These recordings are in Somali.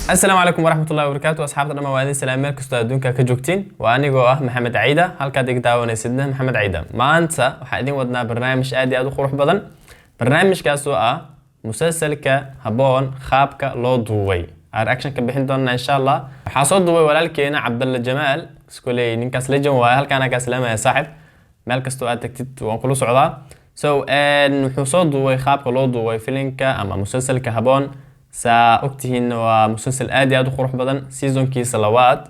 Asalaamu calaykum waraxmatullahi wabarakaatu. Asxaabta dhammaan waa idin salaam meel kastoo adduunka ka joogtiin. Waa anigoo ah Maxamed Ciida, halkaad iga daawanaysidna Maxamed Ciida. Maanta waxaan idin wadnaa barnaamij aad iyo aad u qurux badan, barnaamijkaas oo ah musalsalka Haboon qaabka loo duubay aan reaction ka bixin doonaa, insha Allah. Waxaa soo duubay walaalkeena Cabdalle Jamaal. Iskoley ninkaas legend waaye, halkaana kaa salaamaya saaxib, meel kastoo aad tagtid waan kula socdaa. So wuxuu soo duubay qaabka loo duubay filimka ama musalsalka Haboon. Saa ogtihiin, waa musalsal aad iyo aad u qurux badan. Seasonkiisa labaad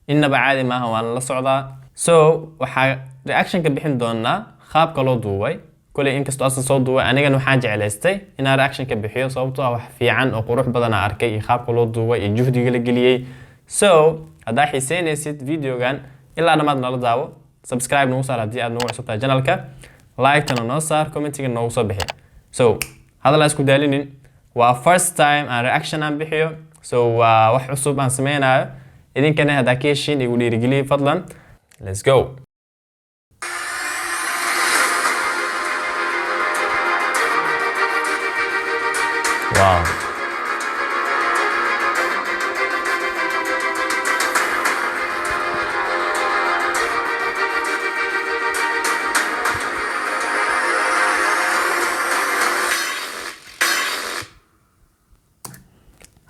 innaba caadi maaha, waan la socdaa. So waxaa reaction ka bixin doonaa qaabka loo duubay. Koley inkastoo asal soo duubay, anigana waxaan jeclaystay inaan reaction ka bixiyo, sababtoo ah wax fiican oo qurux badan aan arkay iyo qaabka loo duubay iyo juhdiga la geliyey. So haddaa xiiseynaysid videogan, ilaa dhammaad nala daawo. Subscribe nagu saar haddii aad nagu cusub tahay channelka, like-tana noo saar, commentiga noogu soo bixi. So hadal aan isku daalinin, waa first time aan reaction aan bixiyo, so waa wax cusub aan sameynayo. Idinkana haddaa ka heshiin, igu dhiirigeliya fadlan. Let's go. Wow.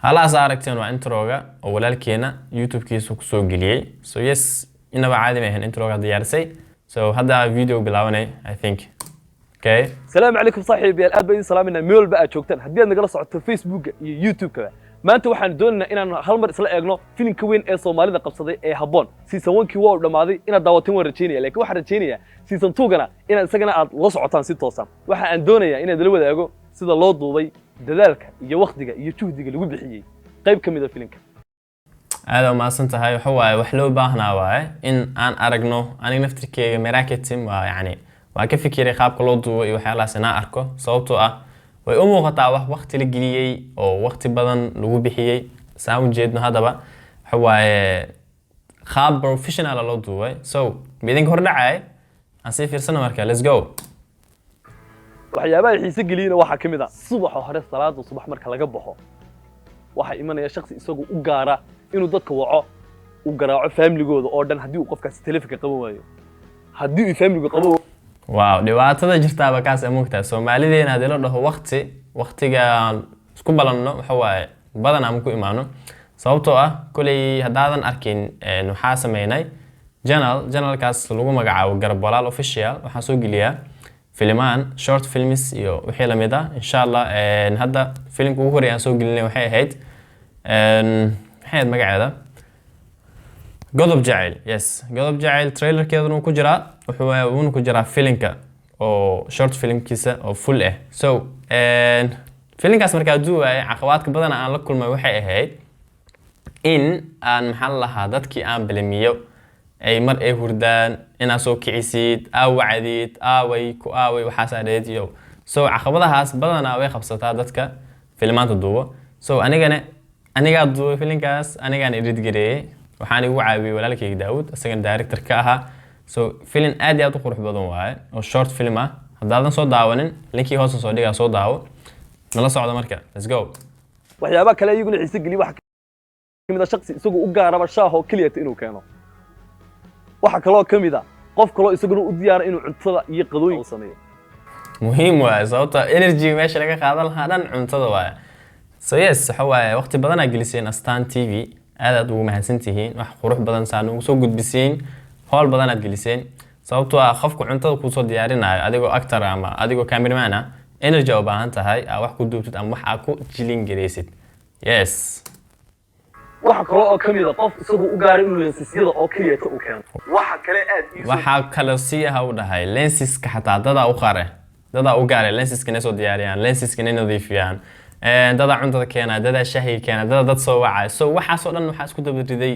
Halaas aragteen waa introga oo walaalkeena YouTube-kiisa kusoo geliyey. So yes, inaba caadi ma ahayn introga diyaarisay. So hadda video bilaabanay, I think. Okay. Salaamu calaykum saaxiibayaal, aad baan idin salaaminaa meel walba aad joogtaan, haddii aad nagala socoto Facebooka iyo YouTube-kaba. Maanta waxaan doonaynaa inaan hal mar isla eegno filimka weyn ee Soomaalida qabsaday ee Habboon. Season 1-kii waa uu dhammaaday, inaad daawateen waan rajaynaya, laakiin waxaan rajaynayaa season 2-gana inaad isagana aad la socotaan si toosan. Waxa aan doonayaa inaad la wadaago sida loo duubay, dadaalka iyo wakhtiga iyo juhdiga lagu bixiyey qayb ka mid a filimka. Aad umahadsan tahay. Waxa waaye wax loo baahnaa waaye in aan aragno. Aniga naftirkeyga marketing waa, yacni waa ka fikiray qaabka loo duubo iyo waxyaalahaas inaan arko, sababtoo ah way u muuqataa wax waqti la geliyey oo waqti badan lagu bixiyey. Saan u jeedno haddaba, waxa waaye qaab professional loo duubay. So ma idinka hordhacay, aan sii fiirsano marka. Let's go. Waxyaabaha xiise geliyena waxaa ka mid a subaxa hore, salaada subax marka laga baxo, waxaa imanaya shaksi isagu u gaara inuu dadka waco, uu garaaco faamiligooda oo dhan. Haddii uu qofkaasi telefonka qaban waayo, haddii uu faamiligu qaban Wow, dhibaatada jirtaaba kaas ay moogtahay. Soomaalideena haddii la dhaho waqti, waqtigaan isku balanno waxa waaye badan ama ku imaano, sababtoo ah koley haddaadan arkin, waxaa sameynay channel, channelkaas lagu magacaabo Garab Walaal Official. Waxaan soo geliyaa filimaan, short films iyo wixii lamid ah, insha Allah. Hadda filimka ugu horreeya aan soo gelinay waxay ahayd, maxay ahayd magaceeda? Godob Jacayl. Yes, Godob Jacayl. Trailerkeeduna wuu ku jiraa, wuxuu wuuna ku jiraa filimka oo short filmkiisa oo full ah. So filimkaas markaa duuwaayay, caqabaadka badan aan la kulmay waxay ahayd in aan, maxaa la lahaa, dadkii aan balamiyo ay mar ay hurdaan, inaad soo kicisid, aa wacdid, aaway ku aaway, waxaasaa dheed iyo. So caqabadahaas badanaa way qabsataa dadka filimaanta duubo. So anigana anigaa duubay filimkaas, anigaan edit gareeyey, waxaan igu caawiyey walaalkayga Daawud, isagana director ka ahaa. So film aad iyo aad u qurux badan waaye oo short film ah. Haddaadan soo daawanin, linkii hoosta soo dhigaa, soo daawo. Nala socda marka. Let's go. Waxyaabaha kale iyaguna xiise geliye waxaa ka mid a shaksi isagu u gaaraba shaah oo keliyata inuu keeno. Waxaa kaloo ka mid a qof kaloo isaguna u diyaara inuu cuntada iyo qadooyinka uu sameeyo. Muhiim waaye, sababta energy meesha laga qaadan lahaa dhan cuntada waaye. So yes, waxa waaye waqti badanaa geliseen Astaan TV, aad aad ugu mahadsantihiin. Wax qurux badan saa nugu soo gudbisiin, howl badan aad geliseen, sababtoo ah qofku cuntada kuusoo diyaarinayo, adigoo actor ama adigoo cameraman ah, energy u baahan tahay aa wax ku duubtid ama wax aa ku jilin garaysid. Yes. Waxa kaloo oo ka mid a qof isagu u gaara inuu lensisyada oo keliyata uu keeno. Waxa kale aad ii soo Waxaa kaloo sii aha u dhahay lensiska, xataa dadaa u qare, dadaa u gaare lensiska inay soo diyaariyaan, lensiska inay nadiifiyaan. Dadaa cuntada keena, dadaa shaahiga keena, dadaa dad soo wacaya. So waxaasoo dhan waxaa isku daba riday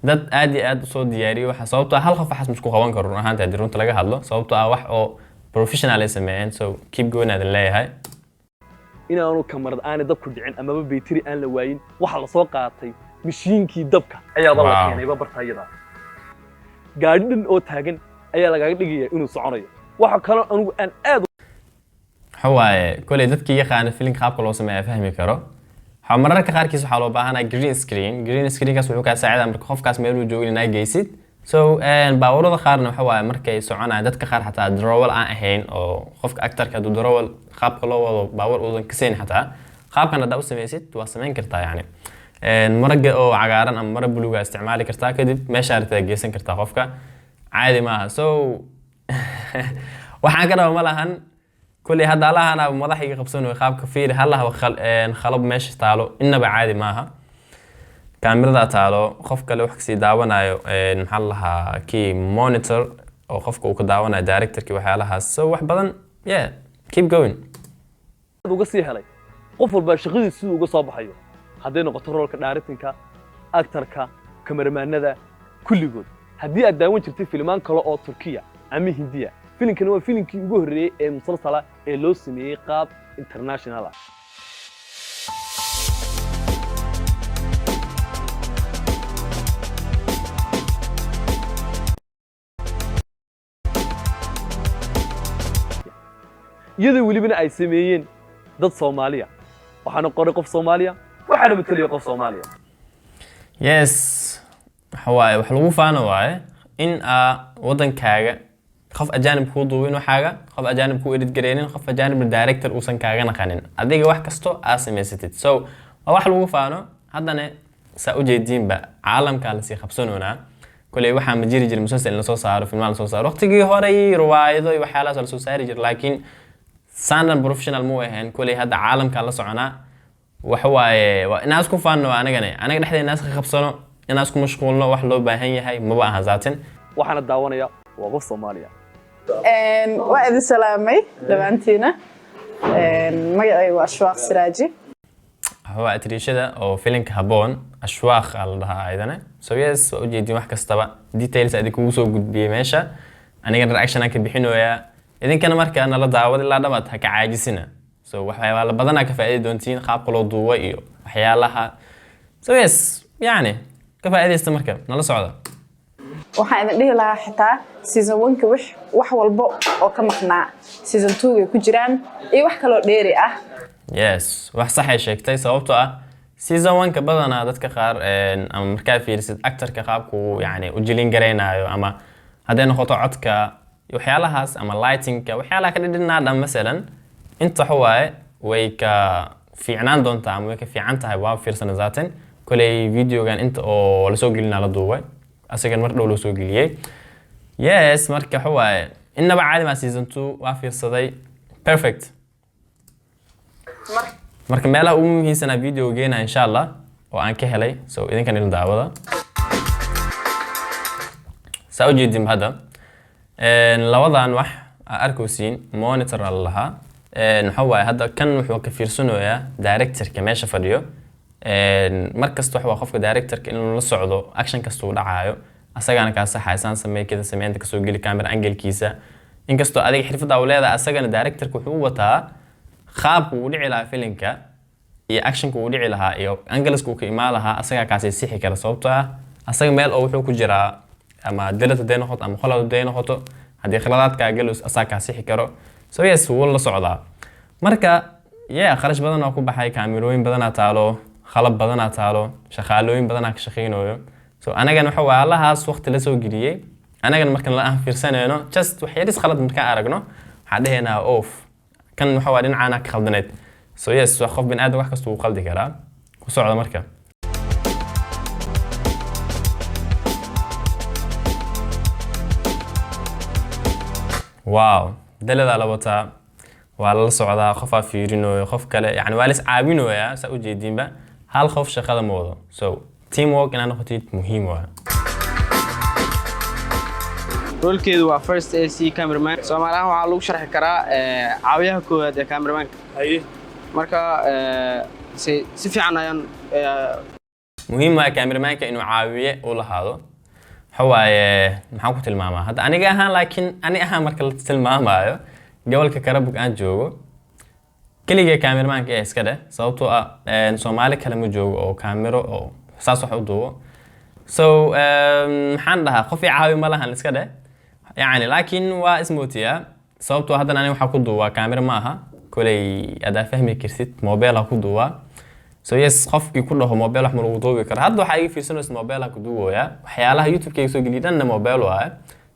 dad aad iyo aad usoo diyaariyay waxa, sababtoo ah hal qof waxaas ma isku qaban karo run ahaanti haddii runta laga hadlo, sababtoo ah wax oo professional ay sameeyeen. So keep going aadin leeyahay. Inaanu kamarad aanay dabku dhicin amaba bayteri aan la waayin, waxaa lasoo qaatay mashiinkii dabka ayaaba la keenayba barta iyada. Gaadhi dhan oo taagan ayaa lagaga dhigaya inuu soconayo. Waxa kaloo anigu aan aad Waxa waaye koley dadkii yaqaana filimka qaabka loo sameeya fahmi karo. Waxaa mararka qaarkiis waxaa loo baahanaa green screen. Green screenkaas wuxuu kaa saacidaa marka qofkaas meeluu joogin inaa geysid. So baabuurada qaarna waxa waaye markay soconayaan, dadka qaar xataa darawal aan ahayn oo qofka actorka hadduu darawal qaabka loo wado baabuur uusan kasayn, xataa qaabkan haddaa u samaysid waa samayn kartaa. Yani maraga oo cagaaran ama mara buluuga isticmaali kartaa, kadib meesha aragtida geysan kartaa qofka, caadi maaha. So waxaan ka dhaba ma lahan. Kulli hadda allahana madax iga qabsan way qaabka. Fiiri halaha khalab meesha taalo, innaba caadi maaha. Kaamirada taalo, qof kale wax kasii daawanayo, maxaa la lahaa, kii monitor oo qofka uu ka daawanayo directorki, waxyaalahaas. So wax badan, yeah, keep going. Uga sii helay qof walba shaqadiisa siduu uga soo baxayo, hadday noqoto roolka directingka, actorka, kameramaanada, kulligood. Haddii aad daawan jirtay filimaan kale oo Turkiya ama Hindiya, filimkani waa filimkii ugu horreeyey ee musalsala ee loo sameeyey qaab international ah. Iyadoo welibana ay sameeyeen dad Soomaaliya, waxaana qoray qof Soomaaliya, waxaana matelaya qof Soomaaliya. Yes, waxa waaye wax lagu faano waaye in aa wadankaaga qof ajaanib kuu duubin, waxaaga qof ajaanib kuu edit gareynin, qof ajaanib director uusan kaaga naqanin, adiga wax kasto aa samaysatid. So waa wax lagu faano. Haddana saa ujeediinba caalamkaa lasii qabsanoonaa. Koley waxaa ma jiri jirin musalsal in lasoo saaro, filmaan lasoo saaro. Waqtigii horey riwaayado iyo waxyaalahaas waa lasoo saari jira, laakiin sandan professional mu ahayn. Koley hadda caalamkaa la soconaa. Waxa waaye waa inaan isku faanno, anagana anaga dhexdeena inaan iska qabsano, inaan isku mashquulno wax loo baahan yahay maba aha zaatin. Waxaana daawanaya waa qof Soomaaliya. Waa idin salaamay dhammaantiina. Magacaygu waa Ashwaaq Siraaji. Waa atriishada oo filinka Haboon, Ashwaaq aa la dhahaa ayadana. So yes, waa ujeedin wax kastaba details idinkugu soo gudbiyey meesha. Anigana reaction aan ka bixinoyaa, idinkana marka nala daawad ilaa dhamaad, ha ka caajisina. So waxyaala badanaa ka faa'iidi doontiin, qaabka loo duuba iyo waxyaalaha. So yes, yani ka faa'iidaysta marka nala socda. Waxaan idin dhihi lahaa xitaa season one-ka wax walbo oo ka maqnaa season two-ga ku jiraan iyo wax kaloo dheeri ah. Yes, wax saxay sheegtay, sababtoo ah season one-ka badanaa dadka qaar ama markaa fiirisid actorka qaabku yani u jilin garaynayo, ama hadday noqoto codka, waxyaalahaas, ama lightingka, waxyaalaha ka dhidhinaa dhan, masalan inta waxa waaye way ka fiicnaan doontaa ama way ka fiican tahay. Waa fiirsana zaatan. Koley videogan inta oo lasoo gelinaa la duubay, asagan mar dhow loo soo geliyey. Yes, marka waxa waaye innaba caadi maa. Season 2 waa fiirsaday, perfect. Marka meelaha ugu muhiimsanaa video geena insha Allah oo aan ka helay, so idinkan ila daawada. Saa ujeedin hadda labadan wax aa arkaysiin monitor aa la lahaa. Waxa waaye hadda kan wuxuu ka fiirsanayaa directorka meesha fadhiyo. Mar kasta waxa waa qofka directorka inuu la socdo action kasta uu dhacaayo, asagana kaa saxaya, saan samey, kada sameynta, kasoo geli camera angle-kiisa. Inkastoo adiga xirfadda uu leedahay, asagana directorka wuxuu u wataa qaabka uu dhici lahaa filimka iyo actionka uu dhici lahaa iyo angleska uu ka imaan lahaa, asagaa kaasay sixi kara, sababtoo ah asaga meel oo wuxuu ku jiraa, ama dilad hadday noqoto ama qolad hadday noqoto, haddii khaladaadkaa galus asagaa kaa sixi karo. So yes, wuu la socdaa. Marka yeah, kharash badan oo ku baxay, kaamirooyin badanaa taalo, qalab badanaa taalo, shaqaalooyin badanaa ka shaqeynayo. So anagana waxa waa allahaas waqti la soo geliyey. Anagana markan la aan fiirsanayno, just wax yaris khalad markaan aragno, waxaan dhehaynaa off, kan waxa waa dhinacaana ka khaldaneed. So yes, waa qof bin aadam, wax kasta wuu qaldi karaa. Ku socda marka. Wow, daladaa la wataa, waa lala socdaa, qofaa fiirinayo qof kale, yani waa la is caawinoyaa. Saa ujeediinba, hal qof shaqada ma wado. So teamwork inaad noqotid muhiim waa. Roolkeedu waa first AC cameraman. Soomaali ahaan waxaa lagu sharxi karaa caawiyaha koowaad ee cameramanka. Marka si fiican ayaan Muhiim waa cameramanka inuu caawiye u lahaado. Waxa waaye maxaan ku tilmaamaa hadda aniga ahaan? Laakiin ani ahaan marka la tilmaamayo, gobolka Karabug aan joogo keligee cameramanka ee iska dheh, sababtoo ah Soomaali kale ma joogo oo kaamiro oo saas wax u duubo. So maxaan dhahaa, qof i caawi ma lahan iska dheh yani, laakiin waa ismootiyaa, sababtoo haddana aniga waxaa ku duubaa kaamiro ma aha. Koley adaa fahmi kartid, mobile ku duubaa. So yes, qofkii ku dhaho mobile wax ma lagu duubi karo, hadda waxaa iga fiirsanaysa mobile aan ku duubayaa. Waxyaalaha YouTube-kayga soo geliya dhanna mobile waaye.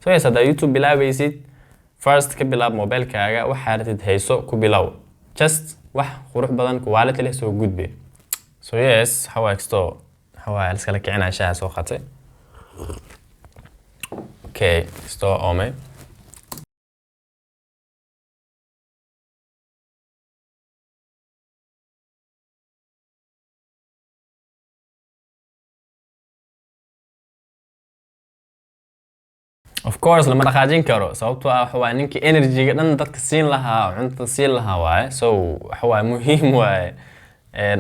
So yes, haddaa YouTube bilaabaysid, first ka bilaab mobilekaaga. Waxaa rabtid hayso, ku bilow. Just wax qurux badan, quality leh soo gudbi. So yes, waxa waaye kastoo waxa waaye la iskala kicinaya. Shaaha soo qaatay. Okay, kastoo oomay. Of course lama dhaqaajin karo, sababtoo ah waxa waaye ninkii energy-ga dhan dadka siin lahaa oo cuntada siin lahaa waaye. So waxa waaye muhiim waaye.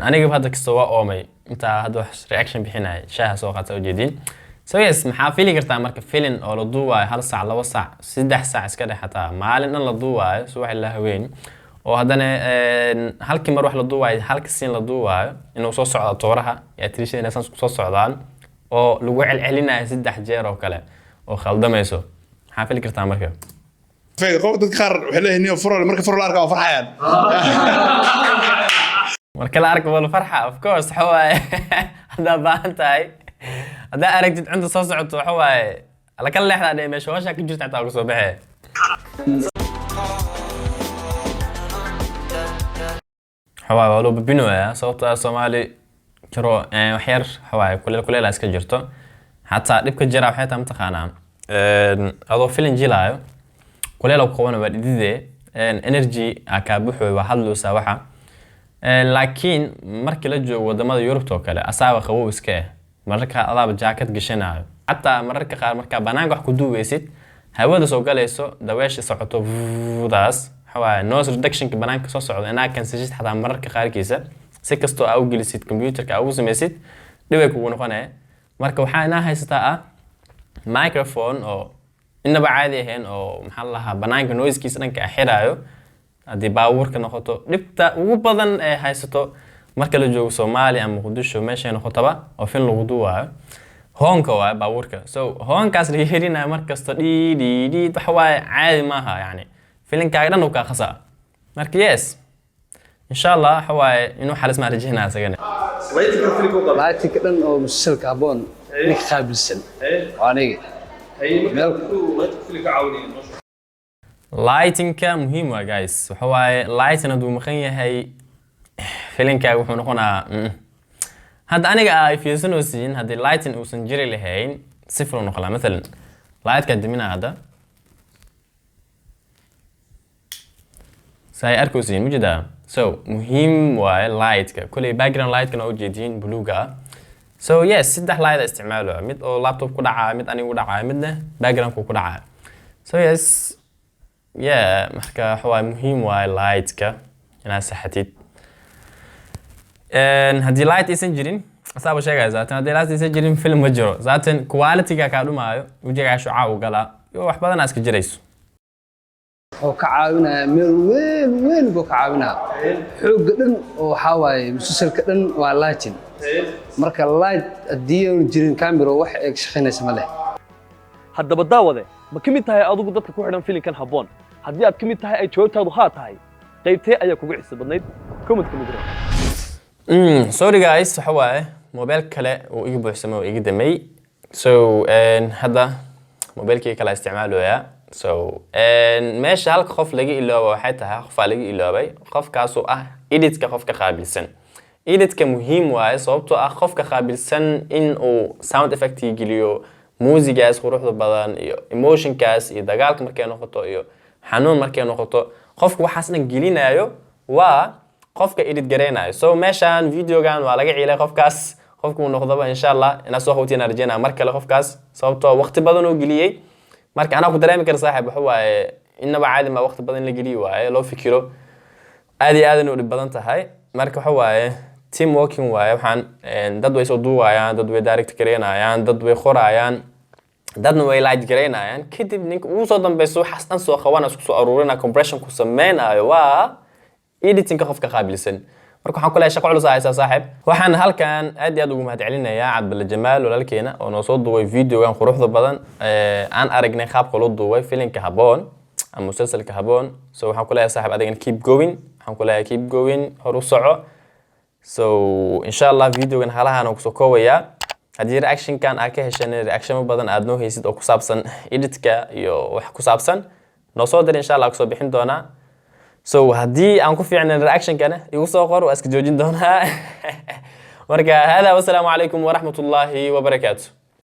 Anigaba hadda kasta waa oomay intaa hadda wax reaction bixinaya, shaaha soo qaata ujeedin. So yes, maxaa fili kartaa marka filin oo la duuwaayo 1 saac, 2 saac, 3 saac iska dhex, xataa maalin dhan la duuwaayo, subax ilaa haween, oo haddana halkii mar wax la duuwaayo, halka siin la duuwaayo, inuu soo socdo tooraha iyo atriishada inay saas kusoo socdaan oo lagu celcelinayo saddex jeer oo kale oo khaldamayso, maxaa fili kartaa marka? Qof dadka qaar waxay leeyihiin, "Niyo furol, marka furol arka waa farxayaan." Marka la arko wala farxa. Of course, waxa waaye haddaa baahan tahay, haddaa aragtid cunta soo socoto, waxa waaye la kala leexdaa dhee, meesha hooshaa ku jirta xataa kusoo baxee. Waxa waaye waa loo babinoyaa, sababtoo ah Soomaali jiro wax yar waxa waaye kuleel kuleel iska jirto. Xataa dhibka jira waxay tahay, mataqaanaa, adoo filin jilaayo kuleel ku qabana, waa dhidide, energy aa kaa buxooy, waa hadluysaa waxa. Laakiin markii la joogo wadamada Yurubta oo kale, asaaba qabow iska ah, mararka qaar adaaba jaakad gashanayo. Xataa mararka qaar markaa banaanka wax ku duubeysid, hawada soo galayso, daweesha socoto daas, waxa waaye noise reductionka banaanka soo socdo inaa kansashid. Xataa mararka qaarkiisa si kastoo aa u gelisid computerka, aa ugu samaysid, dhibay kugu noqonaya. Marka waxaa inaa haysataa ah microphone oo inaba caadi ahayn oo maxaa la lahaa banaanka noisekiisa dhanka xiraayo. Haddii baabuurka noqoto, dhibta ugu badan ee haysato marka la joogo Soomaaliya ama Muqdisho, meeshay noqotaba oo film lagu duwaayo, hoonka waaye baabuurka. So hoonkaas laga helinayo mar kasta dhii dhii dhii, waxa waaye caadi maaha, yani filinkaaga dhan uu kaa khasaa. Marka yes, insha Allah, waxa waaye inuu xalis maa rajaynaa isagana. Lightingka dhan oo musalsalka Habboon ninka qaabilsan waa aniga meel. Lightingka muhiim waa, guys. Waxa waaye lighting hadduu maqan yahay, filinkaaga wuxuu noqonaa. Hadda aniga ay fiirsanaysiin, haddii lighting uusan jiri lahayn, si full noqon lahaa. Mathalan lightka dimina hadda sa ay arkaysiin mujeedaa. So muhiim waaye lightka. Kuley background lightkana waa ujeediin, buluuga ah. So yes, saddex light isticmaalo: mid oo laptop ku dhacaayo, mid anigu dhacaayo, midna backgroundku ku dhacaayo. So yes, yeah, marka waxa waaye muhiim waaye lightka inaad saxatid. Haddii light aysan jirin, asaaba sheegaya zaatan, haddii light aysan jirin film ma jiro zaatan, quality-ga kaa dhumaayo, wejigaa shucaa u galaa iyo wax badan aa iska jirayso. Wuxuu ka caawinayaa meel weyn weyn buu ka caawinaa. Xoogga dhan oo waxaa waaye musalsalka dhan waa lighting. Marka light haddii aanu jirin, camera wax eeg shaqaynaysa ma leh. Haddaba daawade, ma ka mid tahay adigu dadka ku xidhan filimkan Habboon? Haddii aad ka mid tahay, ay jawaabtaadu haa tahay, qaybtee ayaa kugu xiso badnayd? Commentka mudro. Sorry guys, waxa waaye mobile kale uu iga buuxsamay oo iga damay. So hadda mobilkii kale isticmaaloyaa. So meesha halka qof laga ilooba waxay tahay, qofaa laga iloobay, qofkaasoo ah editka. Qofka qaabilsan editka muhiim waaye, sababtoo ah qofka qaabilsan in uu sound effect geliyo, muusigaas quruxda badan iyo emotionkaas iyo dagaalka markay noqoto iyo xanuun markay noqoto, qofka waxaas dhan gelinayo waa qofka edit gareynayo. So meeshaan videogan waa laga ciilay qofkaas. Qofku uu noqdoba, insha Allah inaad soo qabtiin aan rajeynaya mar kale qofkaas, sababtoo waqti badan uu geliyey. Marka anaa ku dareemi kara, saaxib, waxa waaye inaba caadi ma waqti badan la geliyi waaye, loo fikiro aad iyo aadan u dhib badan tahay. Marka waxa waaye team working waaye. Waxaan dad way soo duubayaan, dad way direct gareynayaan, dad way qorayaan, dadna way light gareynayaan. Kadib ninka ugu soo dambeyso waxaas dhan soo qabana, isku soo aruurina, compression ku sameynayo, waa editingka qofka qaabilsan. Marka waxaan ku leeyahay shaqo culus aa haysaa, saaxib. Waxaan halkan aad iyo aad ugu mahadcelinayaa Cabdalla Jamaal, walaalkeena oo noo soo duubay videogan quruxda badan ee aan aragnay qaabka loo duubay filimka Habboon ama musalsalka Habboon. So waxaan ku leeyahay, saaxib, adigana keep going. Waxaan ku leeyahay keep going, hor u soco. So insha Allah videogan halahan aan kusoo koobayaa. Haddii reactionkan aad ka hesheen, reactiono badan aad noo haysid oo ku saabsan editka iyo wax ku saabsan, noo soo dir, insha Allah kusoo bixin doonaa. So haddii aan ku fiicnayn reactionkana, igu soo qor, waa iska joojin doonaa. Marka hada, wasalaamu calaykum waraxmat ullaahi wabarakaatu.